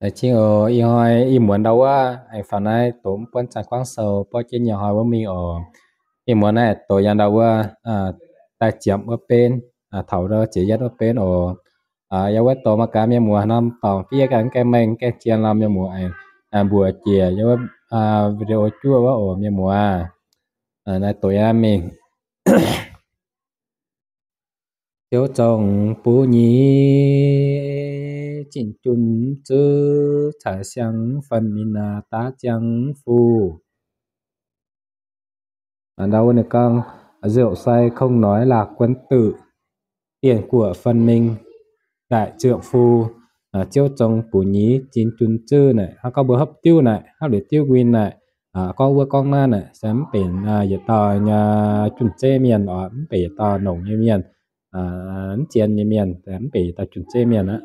Laengz zingh oc. Ih hnoi ih muonz ndau wuov aengx faaux naaiv doqc mv buonv Zaangc Guangv Sou borqv jienv nyei hnoi wuov mingh oc. Ih muonz naaiv doqc yangh ndau wuov daaih ziepc wuov benv, taux ndau jiex yietv wuov benv oc. Yaac wuov doqc mangc gaax mienh muoz norm dorngc fiev ganh gaengh mengh gaengh jien lorm mienh muoz aengx mbuox jiex yaac wuov video juov wuov oc mienh muoz. Naaiv doqc yangh mingh. Ziouv zong buv nyei, zinh jun zuov, caux siang fen min daav ziangh fu. Ndau wuov ninh gorngv, rượu say không nói là quân tử, tiền của phần mình đại trượng phu. Ziouv zong buv nyei, zinh jun zuov naaic, hnangv gorngv mbuo hopv diuv naaic, hopv liuz diuv win naaic, gorngv wuov gorngv naaiv naaic, se mv benx yietc dauh nyei jun zeiv mienh oc, mv benx yietc dauh nongc nyei mienh, mv zien nyei mienh, mv benx yietc dauh jun zeiv mienh aqv.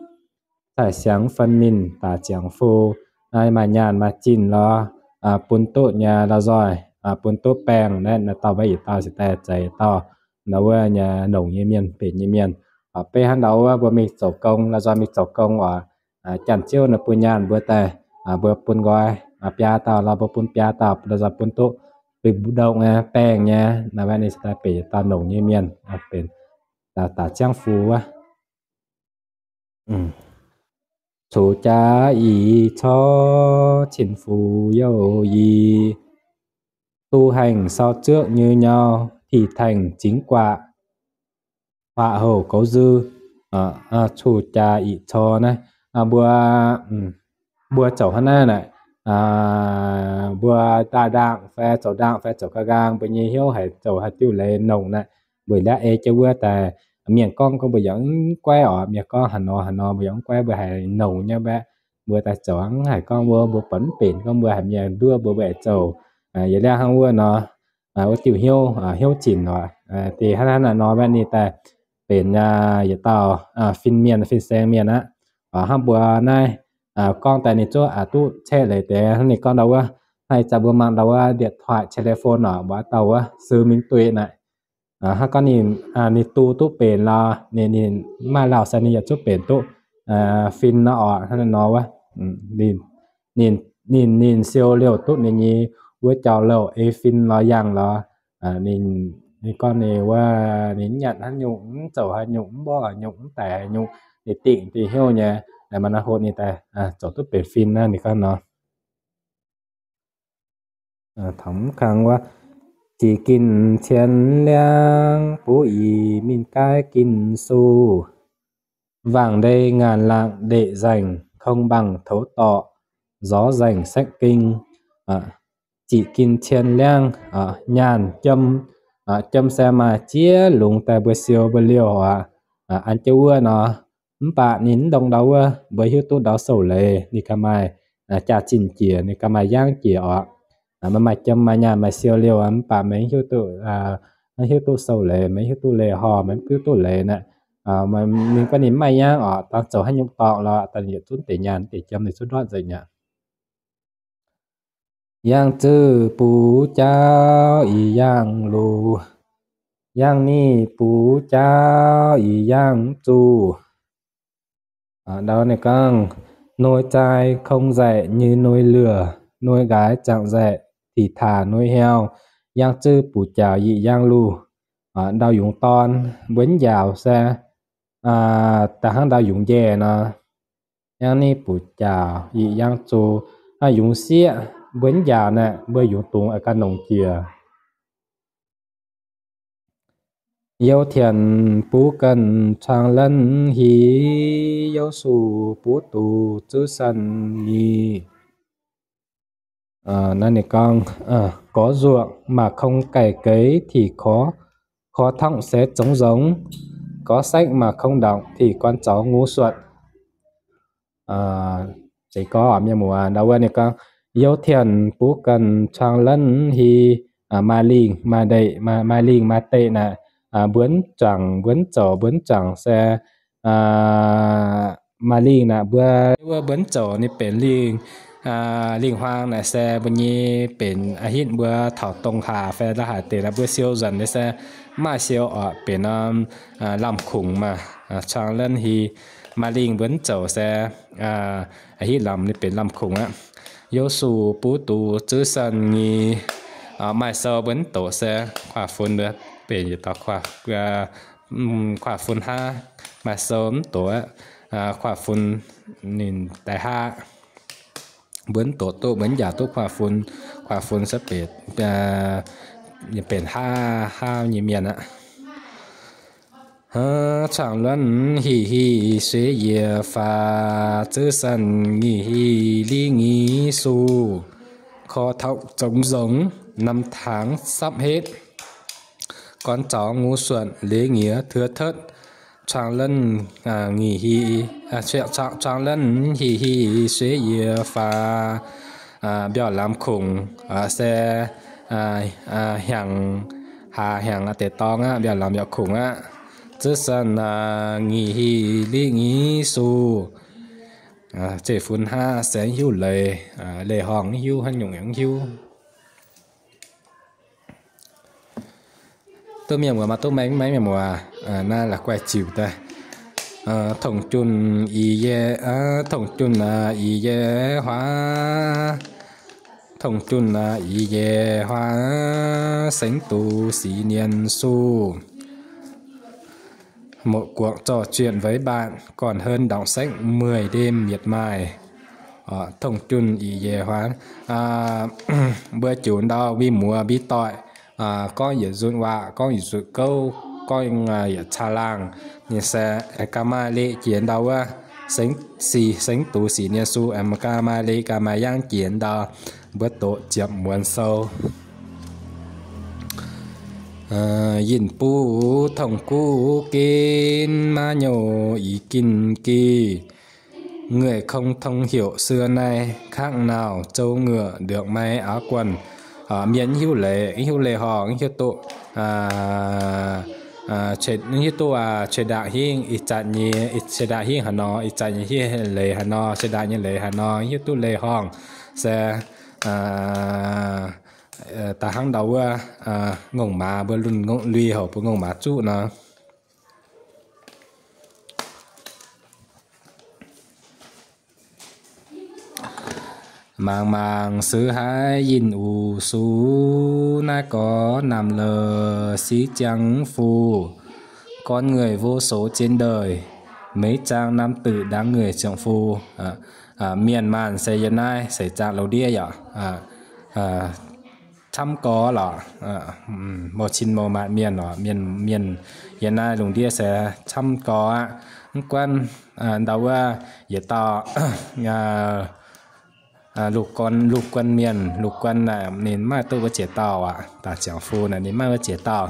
Caux siang fen min daav ziangh fu, maaih nyaanh maaih zinh lorz, bun duqv nyei lorz nzoih, bun duqv baengh naaiv, naaiv dauh maiv yietc dauh se daaih zeix dauh, ndau wuov nyei nongc nyei mienh, benx nyei mienh. Beiv hnangv ndau wuov mbuo mingh zoux gong, lorz nzoih mingh zoux gong oc, janx-ziouv naaiv bun nyaanh mbuo daaih, mbuo bun nqoi biaa dauh lorz mbuo bun biaa dauh, lorz nzoih bun duqv duih mbu'ndongh nyei, baengh nyei, naaiv ninh se daaih benx yietc dauh nongc nyei mienh, benx daav ziangh fu wuov. Cox jaax ih cor, cin fu youh yie, tu hành sau trước như nhau, thì thành chính quả, họa hậu cấu dư. Cox jaax ih cor naaiv, mbuo, mbuo zoux hnangv naaiv naaic, mbuo daaih ndaangc fai zoux ndaangc fai zoux ga'nqaang, mbuo nyei hnyouv haiz zoux haaix diuh leiz nongc naaic, mbuo liav ei jienv wuov daaih, mienh gorngv gorngv mbuo yaac mv guaiv oc, mienh gorngv haaix nor haaix nor mbuo yaac mv guaiv, mbuo haiz nongc nyei mbaeqv, mbuo daaih zoux hnangv haiz gorngv mbuo, mbuo buatc mv benx gorngv mbuo haiz mienh nduov mbuo, mbuo aengx zoux yietc liangv hnangv wuov nor, wuov diuh hnyouv, hnyouv zinc oc. Deix hnangv naaiv nor mbaeqv ninh daaih benx yietc dauh fin mienh, fin-saeng mienh aqv. Hnangv mbuo naaiv gorngv daaih ninh zuqc aqc duqv caeqv leiz deix hnangv ninh gorngv ndau wuov, hnangv ih zanc mbuo mangc ndau wuov điện thoại, telephone oc, mbuo dauh wuov sư minh tuệ naaic, hnangv gorngv ninh, ninh tu duqv benx lorz ninh, ninh maaih lauh se ninh yaac zuqc benx duqv fin nor oc, hnangv naaiv nor wuov. Ninh, ninh siou liouh duqv ninh nyei wuov jauv-louh ei fin lorz yangh lorz, ninh, ninh gorngv ninh wuov, ninh nyanc haaix nyungc, mv zoux haaix nyungc, mv mborqv haaix nyungc, mv daic haaix nyungc, ninh dingc dingc hnyouv nyei, maaih norm hopv ninh daaih zoux duqv benx fin naaiv, ninh gorngv nor. Taux mv kang wuov, chỉ cần thiện lương, bú ỉ min cái kinh su, vàng đê ngàn lạng để dành, không bằng thổ tọt, gió dành sách kinh. Chỉ cần thiện lương, nyaanh jiem, jiem se maaih ziex lungz daaih mbuo siou mbuo liouh oc, an jienv wuov nor, mv baac ninh mv ndongc ndau wuov mbuo hiuv duqv ndau sou-leiz, ninh ganh maaih jaax-zinh jiex, ninh ganh maaih yangv jiex oc. Maaih, maaih jiem maaih nyaanh maaih siou liouh mv baac meih mv hiuv duqv, maiv hiuv duqv sou-leiz, maiv hiuv duqv leiz-horh, maiv hiuv duqv leiz naaic, ninh gorngv ninh mv maaih yangv oc, dangh zoux haaix nyungc dorngc lorz daaih ninh yietc zungv deix nyaanh deix jiem ninh zungv ndortv nzengc aqv. Yangh zuqc bux jauv ih yangh luh, yangh ninh bux jauv ih yangh zuqc. Đau ninh gorngv, nuôi chai không dạy như nuôi lừa, nuôi gái chẳng dạy thì thả nuôi heo, yangh zuqc bux jauv ih yangh luh. Ndau yungz dorn mbuo mv njaaux se da'hnangv ndau yungz njaeh nor, yangh ninh bux jauv ih yangh zuqc. Yungz sieqv mbuo mv njaaux naaic, mbuo yungz dungz ganh nongc jiex. Youh tienc bux ganh cuang lanh hi, youh suc bux duqv zuqv sanh ni. Naaiv ninh gorngv, có ruộng mà không cày cấy thì kho, kho thóc sẽ trống rỗng, có sách mà không đọc thì con cháu ngu xuẩn. Zeiz gorngv mienh muoz ndau wuov ninh gorngv, youh tienc bux ganh cuang lanh hi, maaih lingh maaih ndeic, maaih lingh maaih ndeic naaic, mbuonx juangc mbuonx zoux mbuonx juangc se maaih lingh naaic mbuo, wuov mbuonx zoux ninh benx lingh, lingh huaang naaic se mbuo nyei benx a'hitv mbuo taux dongh hlaax fai la'haic deix naaic mbuo siou nzuonx nyei se maaih siou oc, benx norm lamh kungx maah, cuang lanh hi. Maaih lingh mbuo mv zoux se, hiuv lamz ninh benx lamh kungx aqv. Yo su buv duqv zuv san nyi, maaih sou mbuo mv doqc se kuav-fun, benx yietc dauh kuav-fun haav, maaih sou mv doqc aqv, kuav-fun ninh daaih haav. Mbuo mv doqc duqv, mbuo mv njaaux duqv kuav-fun, kuav-fun se benx, benx haav, haav nyei mienh aqv. Cuangx luonv hih hih sueiv yie faaux, zuv san nyic hih liv nyic suh, kor taux zongx nzongx, năm tháng sắp hết, con cháu ngu xuẩn, lễ nghĩa thưa thớt. Cuangx luonv nyic hih, cuangx luonv hih hih sueiv yie faaux, mbiauz lamz kungx se hnyangx, hlaax hnyangx deix dorng aqv, mbiauz lamz yaac kungx aqv. Zuv san nyic hih liv nyic suh, zeiv-fun haav se mv hiuv leiz, leiz-horngh mv hiuv, haaix nyungc yaac mv hiuv. Duqv mienh muoz maah, duqv maengx maiv mienh muoz, naaiv la'guaih ziux daaih. Tongx junh ih yie, tongx junh ih yie huaav, tongx junh ih yie huaav, sengx duqv six niên su. Một cuộc trò chuyện với bạn còn hơn đọc sách mười đêm miệt mài. Tongx junh ih yie huaav, mbuo jiouc ndau mbiv muoz mbiv doic, gorngv yietc nzunc waac, gorngv yietc zuqc gouv, gorngv yietc caangh laangh, ninh se ganh maaih leqc jiex ndau wuov, sengx, sengx duqv six niên su, aengx ganh maaih leqc ganh maaih yangv jiex ndau, mbuo doqc ziepc muonz sou. Yinh buv tongx guv ginv, maiv nyouh ih ginh gih. Người không thông hiểu xưa nay, khác nào trâu ngựa được may áo quần. Mienh mv hiuv leiz, mv hiuv leiz-horngh, mv hiuv duqv, mv hiuv duqv cuei ndaangc hingv, ih zanc nyei cuei ndaangc hingv haaix nor, ih zanc nyei hingv leiz haaix nor, cuei ndaangc nyei leiz haaix nor, mv hiuv duqv leiz-horngh se da'hnangv ndau wuov ngongh maaz, mbuo lunh lui houc mbuo ngongh maaz zuqv nor. Mangc mangc sứ hãi yinh ủ sú, nái có năm lờ xí chăng phu. Con người vô số trên đời, mấy chang năm tự đáng người trượng phu. Mienh maanh se yiem naaiv seix zaangc lungh ndiev yaac camv gorx lorqc. Mouz cin mouz maanc mienh oc, mienh, mienh yiem naaiv lungh ndiev se camv gorx aqv. Mv guanh ndau wuov yietc dauh lục quân, lục quân mienh, lục quân naaic ninh maiv duqv wuov ziex dauh aqv. Da'ziangx fu naaic ninh maiv wuov ziex dauh.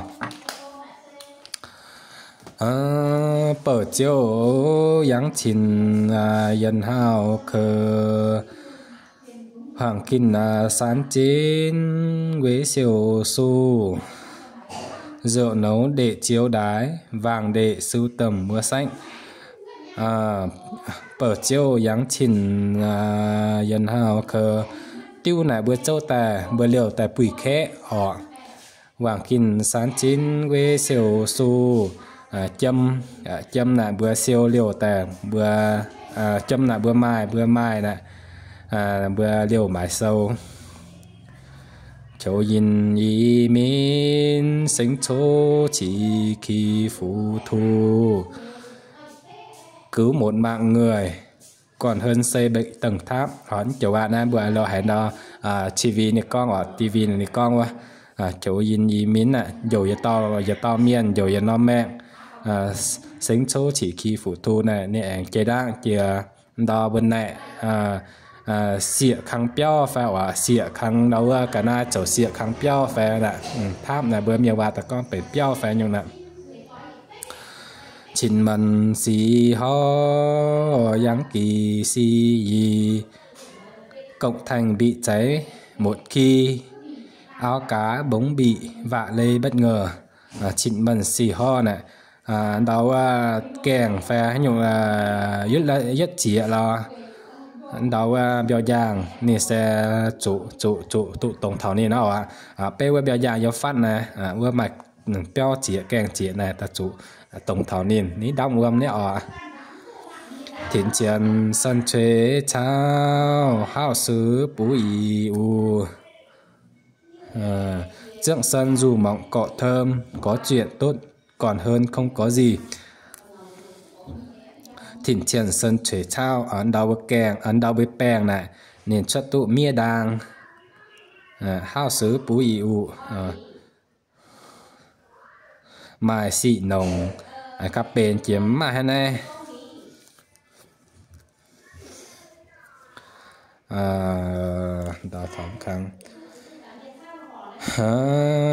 Bouc ziouv yangh cin yien hauv keu, hoàng kim sán chín quế siêu su, rượu nấu để chiêu đãi, vàng để sưu tầm mua sách. Bouc ziouv yangh cin yien hauv keu, diuv naaic mbuo zouv daaih, mbuo liouh daaih buih kaeqv oc. Wangc ginh saan jin wei siou su, jiem, jiem naaic mbuo siou liouh daaih, mbuo, jiem naaic mbuo maaih, mbuo maaih naaic, mbuo liouh maaiz sou.求引移民，神州起起伏伏， cứu một mạng người, còn hơn xây bảy tầng tháp. Horc joux aqv naaiv mbuo lo haiz nor, T V ninh gorngv oc, T V ninh gorngv wuov, 求引移民 aqv, njoux yietc dauh, yietc dauh mienh, njoux yietc norm maengh, 神州起起伏伏 naaic ninh aengx jiex ndaangv jiex ndau mbuo naaic, sieqv kang biauv fai oc, sieqv kang ndau wuov ga'naaiv zoux sieqv kang biauv fai aqv. Tháp naaic mbuo mienh waac daaih gorngv benx biauv fai nyungc aqv. Cin maanc si hov, yangh gih si yih, cộng thành bị cháy một khi, áo cá bóng bị vạ lây bất ngờ. Cin maanc si hov naaic, ndau wuov gaengh fai haaix nyungc, yietv zieqc lorz, ndau wuov mbiauz njaangh ninh se zuqc, zuqc, zuqc duqv dongh taux ninh nor oc. Beiv wuov mbiauz njaangh yiem fatv naaic, wuov maaih biauv zieqc gaengh zieqc naaic daaih zuqc dongh taux ninh, ninh ndamv wuom niv oc. Tinc qienx sanh cueix cauv, hauv sux buv i u. Ziangh sanh nzung mangc gorqv thơm, có chuyện tốt còn hơn không có gì. Tinc qienx sanh cueix cauv, ndau mbuo gaengh, ndau mbuo baengh naaic, ninh cuotv duqv miev ndaang. Hauv sux buv i u. Maaih sic nongc, gapv benx jiex mv maaih haaix naaiv.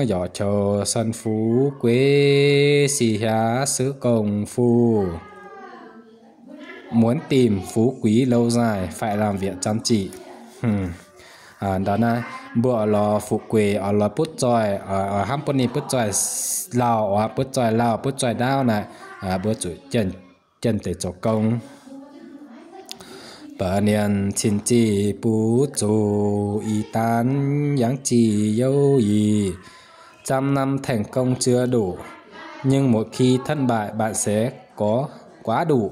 Yorc qiu sanh fuv gueix, si hiav suv gong fuv, muốn tìm phú quý lâu dài phải làm việc chăm chỉ. Ndau naaiv mbuo oix lorz fuqv gueix, oix lorz butv zoih, hnamv bun ninh butv zoih lauh, butv zoih lauh, butv zoih ndaauv naaic, mbuo zuqc jienv deix zoux gong. Baac nienc cin-zic buv zuqc, ih daan yangv zic youv yie. Trăm năm thành công chưa đủ, nhưng một khi thất bại bạn sẽ có quá đủ.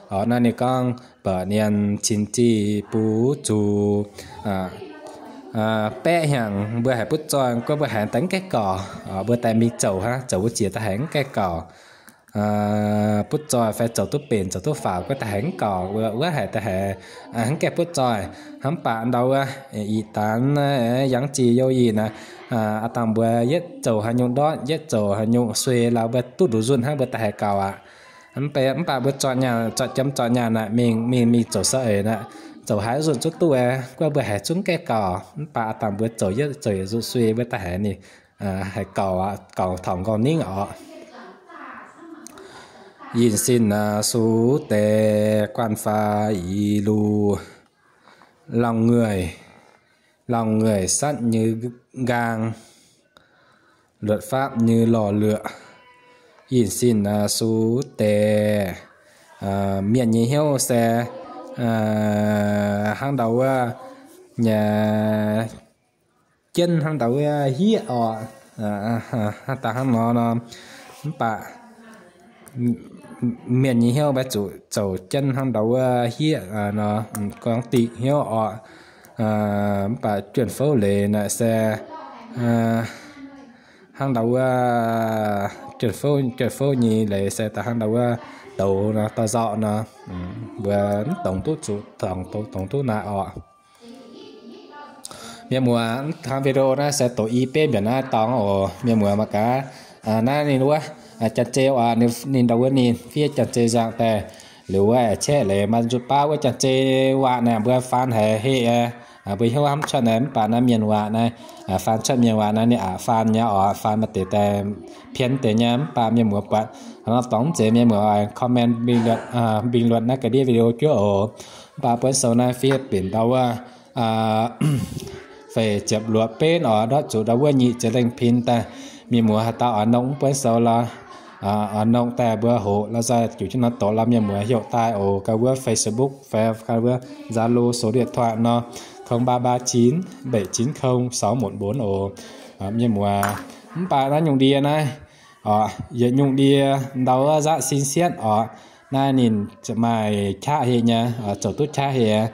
Naaiv ninh gorngv baac nienc cin-zic buv zuqc, baeqv hnyangx mbuo haiz butv zoih, gorngv mbuo haiz daaih mv gaengh gaux, mbuo daaih mingh zoux hnangv, zoux wuov ziec daaih haiz mv gaengh gaux. Butv zoih fai zoux duqv benx zoux duqv faaux, gorngv daaih haiz mv gaux, wuov haiz daaih haiz mv gaengh butv zoih. Hnamv baac ndau wuov ih daan yangv zic youv yie naaic, aa dangh mbuo yietv zoux haaix nyungc ndortv, yietv zoux haaix nyungc sueih lauh, mbuo duqv nduqc nzunh hnangv mbuo daaih haiz gaux aqv. Mv baac mbuo zorqv nyaah, zorqv jiem zorqv nyaah naaic mingh, mingh, mingh zoux saeng-eix naaic, zoux haaix nzunc zungv duqv, gorngv mbuo haiz zungv gaengh gaux. Mv baac aa dangh mbuo zoux yietv zoux yietc nzunc sueih mbuo daaih haiz ninh haiz gaux, gaux taux nqorngv ningv oc. Yinh sin sux deix guanh fai ih lu, lòng người, lòng người sắt như gang, luật pháp như lò lửa. Yinh sin sux deix, mienh nyei hnyouv se hnangv ndau wuov nyei jienv hnangv ndau wuov hieqv oc. Daaih hnangv nor nor, mv baac mienh nyei hnyouv mbuo zuqc zoux jienv hnangv ndau wuov hieqv nor, gorngv dingc hnyouv oc. Mv baac juonh fouv leiz naaic se hnangv ndau wuov juonh fouv, juonh fouv nyei leiz se daaih hnangv ndau wuov douz nor, dorh nzorqc nor, mbuo mv dongz duqv zuqc, dongz duqv naaic oc. Mienh muoz, hnangv video naaiv se doqc i benv mbiaauc naaiv dorngx oc. Mienh muoz mangc gaax, naaiv ninh wuov, janx-zei, ninh ndau wuov ninh fiev janx-zei nzangc daaih, liuz wuov aengx caeqv leiz maaih nzutc baav wuov janx-zei waac naaic mbuo faan haiz heqv, mbuo hnyouv hnamv cuotv naaiv, mv baac naaiv mienh waac naaiv, faan cuotv mienh waac naaiv ninh aqc faan nyei oc. Faan maaih deix daaih pienv deix nyei, mv baac mienh muoz buatc nor dorngx mv zeiz mienh muoz comment bình luận naaiv ga'ndiev video juov oc. Mv baac buonv sou naaiv fiev benx ndau wuov feix ziepc luoqc benv oc, ndortv zuqc ndau wuov nyic ziepc lengh pin daaih. Mienh muoz haaix dauh oix nongh mv buonv sou lorz, oix nongh daaih mbuo hoqc lorz nzai juqc jienv nor doqc lorz mienh muoz heuc daaih oc. Gauh wuov Facebook fai gauh wuov Zalo số điện thoại nor, không ba ba chín bảy chín không sáu một bốn oc. Mienh muoz, mv baac naaiv nyungc ndie naaiv oc, yietc nyungc ndie ndau wuov nzatv sin sietv oc. Naaiv ninh maaih qaqv heh nyei, zoux duqv qaqv heh.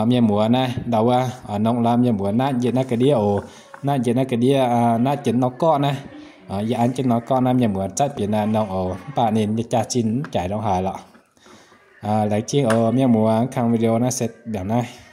Mienh muoz naaiv ndau wuov nongh lorz mienh muoz naaiv njiec naaiv ga'ndiev oc. Naaiv njiec naaiv ga'ndiev, naaiv jienv nor gorqv naaiv, yie an jienv nor gorqv naaiv mienh muoz zatv bieqc naaiv nongh oc. Mv baac ninh nyei jaax-zinh mv jaic ndongc haaix lorqc. Laengz zingh oc mienh muoz, kang video naaiv se mbiaauc naaiv.